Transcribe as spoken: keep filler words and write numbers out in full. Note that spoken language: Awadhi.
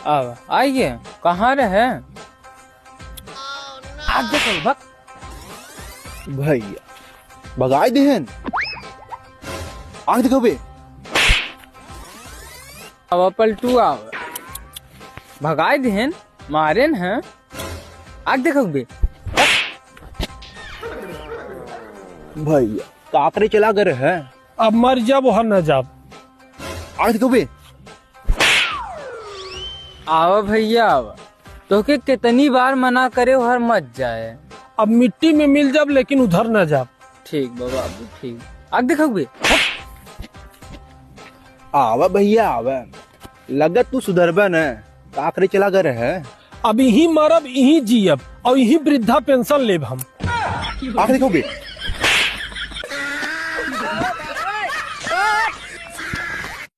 अब आइए, कहाँ रहे? आग देखो, भग। भैया, भगाई देहन। आग देखो बे। अब पलटू आव। भगाई देहन, मारेन हैं। आग देखो बे। भैया, काकरे चला गए हैं। अब मर जाब, ओहर न जाब। आग देखो बे। आवा भैया, आवा। तोहके कितनी बार मना करे, ओहर मत जाए। अब मिट्टी में मिल जाब, लेकिन उधर न जाब। ठीक बा बाबू, ठीक। आग देखो बे। आवा भैया, आवा। लगत तू सुधरबे न, काकरे चला गए रहे। अब इहीं मरब, इहीं जियब और इहीं वृद्धा पेंशन लेब हम। आग देखो बे।